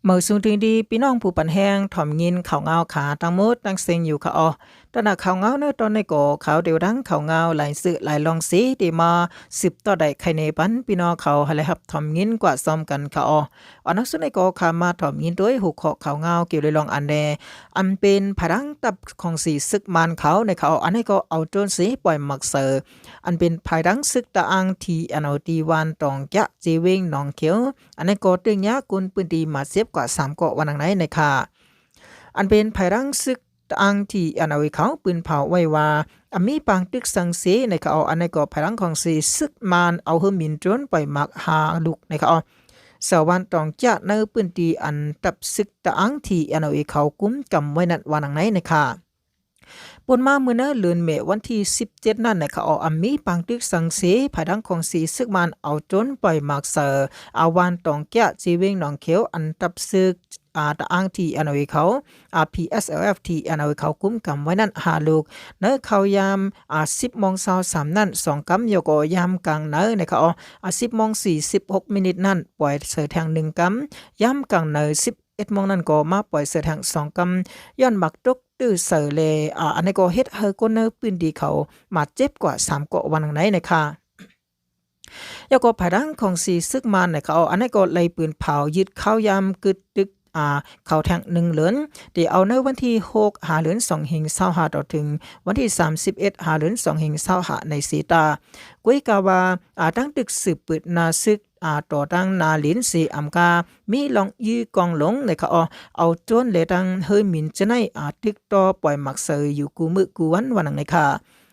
ເມີສູງເຖິງດີ ພີ່ນ້ອງຜູ້ປັນແຮງ ຖອມຍິນຂ່າວງາວຂາ ທັງໝົດທັງເສັງຢູ່ຂະເອາະ. ຕາໜ້າຂ່າວງາວໃນຕອນນີ້ກໍ ຂ່າວດຽວດັງ ຂ່າວງາວຫຼາຍຊື່ຫຼາຍລອງເສ ທີ່ມາສືບຕໍ່ໄດ້ໄຂແນປັນ ພີ່ນ້ອງເຂົາໃຫ້ໄດ້ຮັບຖອມຍິນກວ່າຊອມກັນຂະເອາະ. ອັນນຳສຸດນີ້ກໍ ຂ້າມາຖອມຍິນໂດຍຫົວຂໍ້ຂ່າວງາວ ກ່ຽວເລື່ອງອັນແນ່ ອັນເປັນພາຍຫຼັງທັບຂອງສີຊຶກມານເຂົາ ໃນຂະເອາະ ອັນນີ້ກໍເອົາໂດຣນເສ ປ່ອຍໝາກເຊີ ອັນເປັນພາຍຫຼັງຊຶກຕະອາງ TNLA ທີ່ວານຕອງຈະ ເຈວຽງໜອງຂຽວ ອັນນີ້ກໍຕຶງຍາຄົນພື້ນທີ່ມາເຈັບກວ່າສາມເກາະ ວ່າໜັງໃນ ໃນຂະ ອັນເປັນພາຍຫຼັງຊຶກຕະອາງ TNLA ເຂົາປືນເຜົາໄວ້ວ່າ ອາ ມີປາງຕຶກສັງເສ ໃນຂະເອາະ ອັນນີ້ກໍພາຍຫຼັງຂອງສີຊຶກມານ ເອົາເຮີມິນໂດຣນປ່ອຍໝາກຫ້າລູກ ໃນຂະເອາະ ແຖວວານຕອງຈະ ໃນພື້ນທີ່ອັນທັບຊຶກຕະອາງ TNLA ເຂົາກຸມກຳໄວ້ນັ້ນ ວ່າໜັງໃນ ໃນຂະ ປົນມາເມື່ອໃນເດືອນເມວັນທີສິບເຈັດນັ້ນ ໃນຂະເອາະ ອາ ມີປາງຕຶກສັງເສ ພາຍຫຼັງຂອງສີຊຶກມານເອົາໂດຣນປ່ອຍໝາກເຊີ ອາ ວານຕອງຈະ ເຈວຽງໜອງຂຽວ ອັນທັບຊຶກ ອາ ຕະອາງ TNLA ເຂົາ ອາ PSLF TNLA ເຂົາກຸມກຳໄວ້ນັ້ນຫ້າລູກ ໃນຂ່າວຍາມ ອາ ສິບໂມງຊາວສາມນັ້ນສອງກຳ ແລ້ວກໍຍາມກາງໃນ ໃນຂະເອາະ ອາ ສິບໂມງສີ່ສິບຫົກມິນິດນັ້ນ ປ່ອຍເສີແທງໜຶ່ງກຳ ຍາມກາງໃນສິບເອັດໂມງນັ້ນກໍມາປ່ອຍເສີແທງສອງກຳ ຍ້ອນໝາກຕົກ ຕື້ເສີແລ ອາ ອັນນີ້ກໍເຮັດໃຫ້ຄົນໃນພື້ນທີ່ເຂົາບາດເຈັບກວ່າສາມເກາະ ວ່າໜັງໃນ ໃນຂະ ແລ້ວກໍພາຍຫຼັງຂອງສີຊຶກມານ ໃນຂະເອາະ ອັນນີ້ກໍໄລ່ປືນເຜົາຍຶດຄາວຍາມກຶດຕຶກ ອາ ເຂົາແທງໜຶ່ງເລີນ ທີ່ເອົາໃນວັນທີຫົກ ຫາເດືອນສອງເຮງຊາວຫ້າ ຕໍ່ເຖິງວັນທີສາມສິບເອັດ ຫາເດືອນສອງເຮງຊາວຫ້າ ໃນເຊຕາ ກຸ້ຍກາວ່າ ອາ ຕັ້ງຕຶກສືບປຶດໜ້າຊຶກ ອາ ຕໍ່ຕັ້ງໜ້າເລນເຊອຳກາ ມີລອງຢື້ກອງຫຼົງ ໃນຂະເອາະ ເອົາໂດຣນ ແລະ ຕັ້ງເຮີມິນຈະໄນ ອາ ຕຶກຕໍ່ປ່ອຍໝາກເຊີຢູ່ກູ່ມື້ກູ່ວັນ ວ່າໜັງໃນຂະ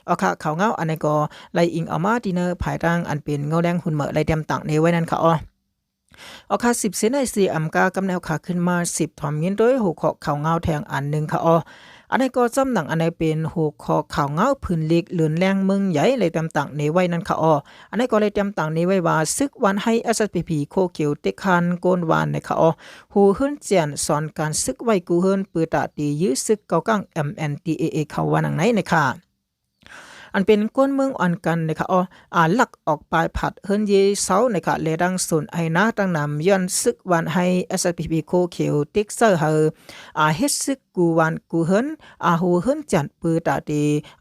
ເອາະ. ອາ ຂ່າວງາວອັນນີ້ກໍໄລ່ອີງເອົາມາທີ່ໃນພາຍຫຼັງ ອັນເປັນເງົາແດງຮຸ່ນເໝີໄລ່ຕຽມຕ່າງເນໄວ້ນັ້ນຂະເອາະ. ອາ ຄາ ສິບເຊນໃນເຊອຳກາ ກຳແນວຂາຂຶ້ນມາ ສືບຖອມຍິນໂດຍຫົວຂໍ້ຂ່າວງາວແທງອັນໜຶ່ງຂະເອາະ. ອັນນີ້ກໍຈຳໜັງ ອັນນີ້ເປັນຫົວຂໍ້ຂ່າວງາວພື້ນລິກເລື່ອນແລງເມືອງໃຫຍ່ ໄລ່ຕຽມຕ່າງເນໄວ້ນັ້ນຂະເອາະ. ອັນນີ້ກໍໄດ້ຕຽມຕ່າງເນໄວ້ວ່າ ຊຶກວານໄຮ SSPP ໂຄຂຽວເຕັກຄານ ໂກນວານ ໃນຂະເອາະ ຫູເຮືອນຈຽນ ສອນການຊຶກໄວ້ກູເຮືອນ ປືຕາຕີຢື້ຊຶກເກົາກາງ MNDAA ເຂົາ ວ່າໜັງໃນ ໃນຂະ ອັນເປັນຄົນເມືອງອ່ອນກັນ ໃນຂະເອາະ ອາ ລັກອອກໄປພັກເຮືອນເຍເຊົາ ໃນຂະ ແລະ ຕັ້ງສູນໄອນາຕັ້ງນຳ ຍ້ອນຊຶກວານໄຮ SSPP ໂຄຂຽວ ເຕັກໃສ່ໃຫ້ ອາ ເຮັດຊຶກ ກູວານກູເຮືອນ ອາ ຫູເຮືອນຈັນ ປືຕາເຕ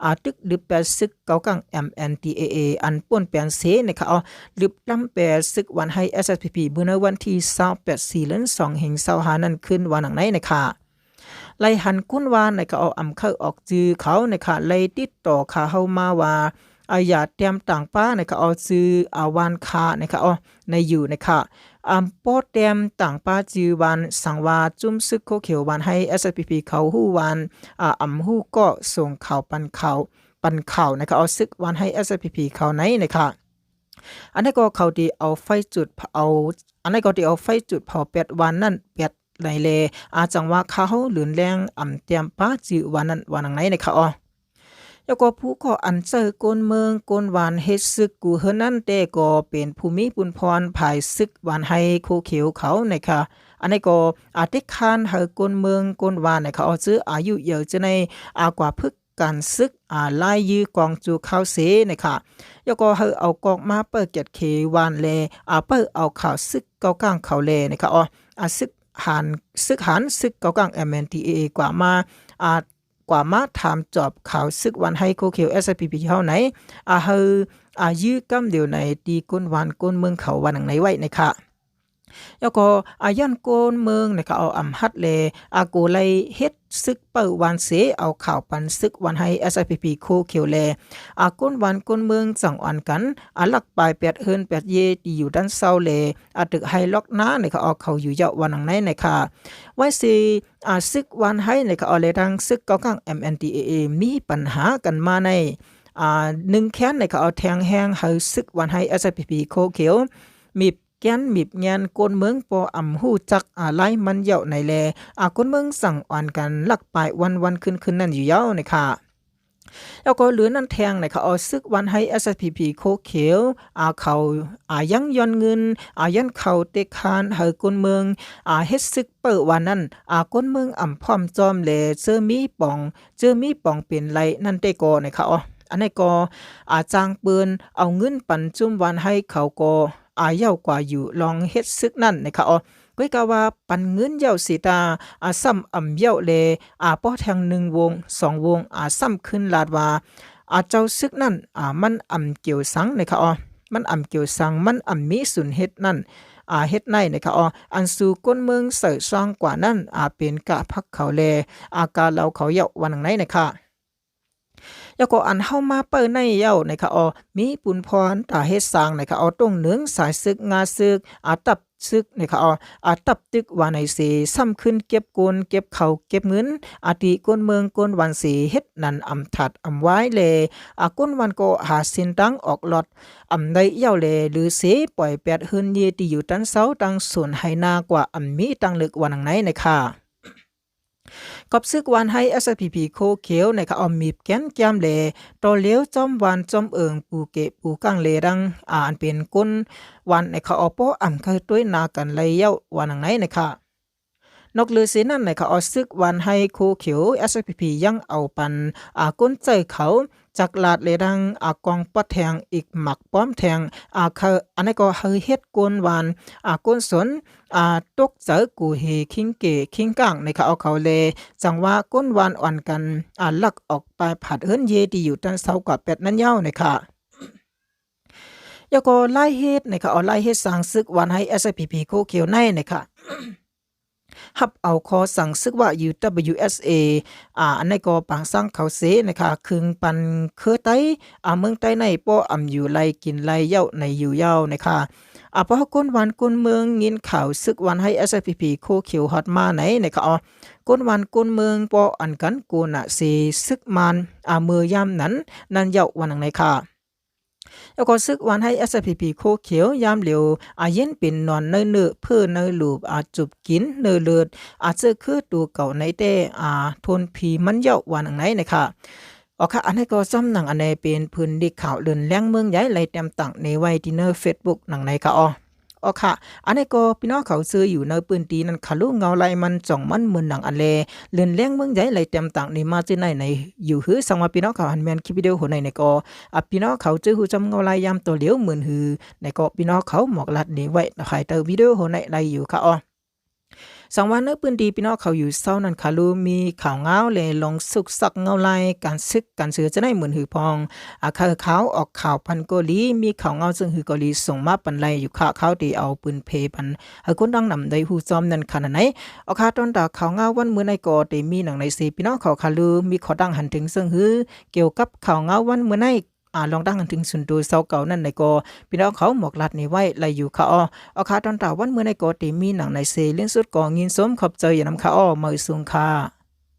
ອາ ຕຶກດຶບແປດຊຶກເກົາກາງ MNDAA ອັນປ່ນແປນເຊ ໃນຂະເອາະ ລຶບລຳແປຊຶກວານໄຮ SSPP ເມື່ອໃນວັນທີຊາວແປດ ສີ່ ເດືອນສອງ ເຮງຊາວຫ້ານັ້ນຄືນ ວ່າໜັງໃນ ໃນຂະ ໄລ່ຫັນຄົນວານ ໃນຂະເອາະ ອຳເຂົ້າອອກຈື່ເຂົາ ໃນຂະ ໄລ່ຕິດຕໍ່ຂະເຮົາມາວ່າ ອາ ຢ່າແຕ້ມຕ່າງປາ ໃນຂະເອາະ ຈື່ ອາ ວານຄາ ໃນຂະເອາະ ໃນຢູ່ ໃນຂະ ອຳ ບໍ່ແຕ້ມຕ່າງປາຈື່ວານ ສັງວ່າຈຸ້ມຊຶກໂຄຂຽວວານໄຮ SSPP ເຂົາຮູ້ວານ ອາ ອຳຮູ້ເກາະ ສົ່ງຂ່າວປັນຂ່າວ ປັນຂ່າວ ໃນຂະເອາະ ຊຶກວານໄຮ SSPP ເຂົາໃນ ໃນຂະ ອັນນີ້ກໍເຂົາທີ່ເອົາໄຟຈຸດເຜົາ ອັນນີ້ກໍທີ່ເອົາໄຟຈຸດເຜົາແປດວານນັ້ນແປດໃນແລ ອາ ຈັງວ່າຂະເຮົາເລື່ອນແລງ ອຳ ແຕ້ມປາຈື່ວານນັ້ນ ວ່າໜັງໃນ ໃນຂະເອາະ. ແລ້ວກໍຜູ້ເກາະອັນໃຈ ໂກນເມືອງ ໂກນວານ ເຮັດຊຶກກູເຮືອນນັ້ນແຕ່ກໍເປັນຜູ້ມີບຸນພອນ ຝ່າຍຊຶກວານໄຮໂຄຂຽວເຂົາ ໃນຂະ ອັນນີ້ກໍ ອາ ເຕັກຄານໃຫ້ໂກນເມືອງ ໂກນວານ ໃນຂະເອາະ ຈື່ອາຍຸເຢີາຈະໃນ ອາ ກວ່າຝຶກການຊຶກ ອາ ລາຍຢື້ກອງຈູ່ເຂົາເສ ໃນຂະ ແລ້ວກໍໃຫ້ເອົາກອກມາເປີດກຽດເຂວານແລ ອາ ເປີດເອົາຂ່າວຊຶກເກົາກາງເຂົາແລ ໃນຂະເອາະ ອາ ຊຶກຫານ ຊຶກຫານ ຊຶກເກົາກາງ MNDAA ກວ່າມາ ອາ ກວ່າມາຖາມຈອບຂ່າວຊຶກວານໄຮໂຄຂຽວ SSPP ເຮົາໃນ ອາ ໃຫ້ ອາ ຢື້ກຳດຽວໃນ ທີ່ໂກນວານໂກນເມືອງເຂົາ ວ່າໜັງໃນໄວ້ ໃນຂະ ແລ້ວກໍ ອາ ຢ້ານໂກນເມືອງ ໃນຂະເອາະ ອຳຫັດແລ ອາ ໂກໄລເຮັດຊຶກເປີວານເສ ເອົາຂ່າວປັນຊຶກວານໄຮ SSPP ໂຄຂຽວແລ ອາ ໂກນວານໂກນເມືອງ ຈັ່ງອ່ອນກັນ ອາ ລັກປາຍແປດເຮືອນແປດເຢ ທີ່ຢູ່ດ້ານເຊົາແລ ອາ ຕຶກໄຮລັອກນາ ໃນຂະເອາະ ເຂົາຢູ່ເຍົາະ ວ່າໜັງໃນ ໃນຂະ ໄວ້ຊິ ອາ ຊຶກວານໄຮ ໃນຂະເອາະ ແລະ ທັງຊຶກເກົາກາງ MNDAA ມີປັນຫາກັນມາໃນ ອາ ໜຶ່ງແຄນ ໃນຂະເອາະ ແທງແຮງໃຫ້ຊຶກວານໄຮ SSPP ໂຄຂຽວ ມີບ ແກນມີບແງນໂກນເມືອງ ບໍ່ອຳຮູ້ຈັກ ອາ ລາຍມັນເຍົາະໃນແລ ອາ ຄົນເມືອງສັ່ງອ່ອນກັນລັກປາຍວັນໆຄືນໆນັ້ນຢູ່ເຍົາະ ໃນຂະ ແລ້ວກໍເຫຼືອນັ້ນແທງ ໃນຂະເອາະ ຊຶກວານໄຮ SSPP ໂຄຂຽວ ອາ ເຂົາ ອາ ຍັງຍ້ອນເງິນ ອາ ຍ້ອນເຂົາເຕັກຄານໃຫ້ຄົນເມືອງ ອາ ເຮັດຊຶກເປີວານນັ້ນ ອາ ຄົນເມືອງອຳພ້ອມຈອມແລ ເຈີມີປອງ ເຈີມີປອງເປັນໄລນັ້ນແຕ່ກໍ ໃນຂະເອາະ ອັນນີ້ກໍ ອາ ຈ້າງເປີ້ນເອົາເງິນປັນຈຸ້ມວານໄຮ ເຂົາກໍ ອາ ເຍົາະກວ່າຢູ່ລອງເຮັດຊຶກນັ້ນ ໃນຂະເອາະ ດ້ກະວ່າປັນເງິນເຍົາະຊິຕາ ອາ ຊ້ຳອຳເຍົາະແລ ອາ ພໍແທງໜຶ່ງວົງສອງວົງ ອາ ຊ້ຳຂຶ້ນລາດວ່າ ອາ ເຈົ້າຊຶກນັ້ນ ອາ ມັນອຳກ່ຽວສັງນະຄະອໍ ມັນອຳກ່ຽວສັງ ມັນອຳມີສ່ວນເຮັດນັ້ນ ອາ ເຮັດໃນນະຄະອໍ ອັນສູ່ຄົນເມືອງໃສ່ຊ່າງກວ່ານັ້ນ ອາ ເປັນກະພັກເຂົາແລ ອາ ກະເຫຼົ່າເຂົາເຍົາະ ວ່າໜັງໃນນະຄະ. ແລ້ວກໍອັນເຮົາມາເປີໃນເຍົາະນະຄະອໍ ມີປຸນພອນຕາເຮັດສ້າງນະຄະອໍ ຕົງເໜິງສາຍຊຶກງາຊຶກ ອາ ຕັບຊຶກນະຄະອໍ ອາ ຕັບຕຶກວ່າໃນເສ ຊ້ຳຂຶ້ນເກັບກົ້ນເກັບເຂົ້າເກັບເງິນ ອາ ຕິກົ້ນເມືອງກົ້ນວັນເສ ເຮັດນັ້ນອຳທັດອຳວາຍແລ ອາ ກົ້ນວັນກໍຫາເສັ້ນທາງອອກລອດ ອຳໄດ້ເຍົາະແລ ຫຼືເສປ່ອຍແປດເຮືອນເຍທີ່ຢູ່ຕັນເຊົາ ຕັ້ງສວນໄຮ່ນາກວ່າອຳມີຕັ້ງເລິກ ວ່າໜັງໃນນະຄະ. ກັບຊຶກວານໄຮ ເອສເອສພີພີ ໂຄຂຽວນະຄະ ອອມມີບແກນແກ້ມແລ ຕໍ່ເລວຈອມວານຈອມເອີງ ປູເກະປູກາງເລດັງ ອາ ອັນເປັນກົ້ນວານນະຄະ ອອ ປໍອຳເຄີຍຕົວຍໜ້າກັນໄລເຍົາະ ວ່າໜັງໃນນະຄະ. ນອກເຫຼືອເສນັ້ນນະຄະ ອອ ຊຶກວານໄຮໂຄຂຽວ ເອສເອສພີພີ ຍັງເອົາປັນ ອາ ກົ້ນໃຈເຂົາ ຈັກລາດເລດັງ ອາ ກອງປອດແທງ ອີກໝາກປ້ອມແທງ ອາ ເຄີຍ ອັນນັ້ນກໍເຄີຍເຮັດກົ້ນວານ ອາ ກົ້ນສົນ ອາ ຕົກໃຈກູເຮຄິງເກຄິງກາງໃນເຂົາເອົາເຂົາແລ ຈັ່ງວ່າກົ້ນວານອ່ອນກັນ ອາ ລັກອອກໄປຜາດເຮືອນເຢທີ່ຢູ່ຕັນເຊົາກວ່າແປດນັ້ນເຍົາະນະຄະ. ແລ້ວກໍລາຍເຫດນະຄະ ເອົາລາຍເຫດສ້າງຊຶກວານໄຮ ເອສເອສພີພີ ໂຄຂຽວໃນນະຄະ ຮັບເອົາຂໍ້ສັ່ງຊຶກວ່າ ຢູດັບເບິນຢູເອສເອ ອາ ອັນໃດກໍປາງສ້າງເຂົາເສນະຄະ ຄຶງປັນເຄືອໄຕ ອາ ເມືອງໃຕ້ໃນ ປໍອຳຢູ່ໄລກິນໄລເຍົາະໃນຢູ່ເຍົາະນະຄະ. ອາ ພໍຄົນວານຄົນເມືອງຍິນຂ່າວຊຶກວານໄຮ ເອສເອສພີພີ ໂຄຂຽວຮອດມາໃນນະຄະ ອາ ຄົນວານຄົນເມືອງປໍອັນກັນໂກນະເສຊຶກມານ ອາ ເມື່ອຍາມນັ້ນ ນັ້ນເຍົາະ ວ່າໜັງໃນຄະ. ແລ້ວກໍຊຶກວານໄຮ ເອສເອສພີພີ ໂຄຂຽວ ຍາມຫຼຽວ ອາ ເຢັນເປັນນອນໃນເນີເພີໃນລູບ ອາ ຈູບກິນເນີເລີດ ອາ ເຈີຄືໂຕເກົ່າໃນແຕ່ ອາ ທົນພີມັນເຍົາະ ວ່າໜັງໃນນະຄະ. ອອກຄະ ອັນໃດກໍຊ່ຳໜັງ ອັນໃດເປັນພື້ນດິກຂ່າວເລື່ອນແລງເມືອງໃຫຍ່ ໄລ່ແຕ້ມຕັ້ງເນໄວ້ທີ່ເນີເຟສບຸກ ໜັງໃນຄະ ອອ. ອອກຄະ ອັນໃດກໍພີ່ນ້ອງເຂົາເຈີຢູ່ໃນພື້ນທີ່ນັ້ນຄະ ລູເງົາໄລ່ມັນຈ່ອງມັນເໝືອນໜັງອັນແລ ເລື່ອນແລງເມືອງໃຫຍ່ ໄລ່ແຕ້ມຕັ້ງເນມາຈື່ໃນໃນຢູ່ຫື. ສັງວ່າພີ່ນ້ອງເຂົາຫັນແມ່ນຄລິບວິດີໂອໂຫໃນໃນກໍ ອາ ພີ່ນ້ອງເຂົາຈື່ຮູ້ຈຳເງົາໄລ່ຍາມຕໍ່ຫຼຽວເໝືອນຫື ໃນກໍພີ່ນ້ອງເຂົາໝອກລັດເນໄວ້ພາຍໃຕ້ວິດີໂອໂຫໃນໄລ່ຢູ່ຄະ ອອ. ສັງວ່າໃນພື້ນທີ່ພີ່ນ້ອງເຂົາຢູ່ເຊົານັ້ນຄະ ລູມີຂ່າວງາວແລລອງຊຸກຊັກເງົາໄລ່ການຊຶກການເສືອຈະໄດ້ເໝືອນຫືພອງ ອາ ຂ່າວຂາວອອກຂ່າວພັນເກົາຫຼີ ມີຂ່າວງາວເຊິ່ງຫືເກົາຫຼີສົ່ງມາປັນໄລ່ຢູ່ຄະ ຂ່າວທີ່ເອົາປືນເຜປັນໃຫ້ຄົນດັ່ງນຳໄດ້ຮູ້ຈອມນັ້ນຂະໜາດໃດ. ອອກຄະ ຕອນຕາຂ່າວງາວວັນມື້ໃນກໍເຕມີໜັງໃນເສ ພີ່ນ້ອງເຂົາຄະ ຫຼືມີຂໍ້ດັງຫັນເຖິງເຊິ່ງຫື ກ່ຽວກັບຂ່າວງາວວັນມື້ໃນ ອາ ລອງດັງຫັນເຖິງສູນໂຕຊາວເກົ່ານັ້ນໃນກໍ ພີ່ນ້ອງເຂົາໝອກລັດເນໄວ້ໄລ່ຢູ່ຄະ ອອ. ອອກຄະ ຕອນຕາວັນມື້ໃນກໍເຕມີໜັງໃນເສ ເລື່ອງສຸດກໍຍິນຊົມຂອບໃຈຢູ່ນຳຄະ ອອ ມາສົ່ງຄະ.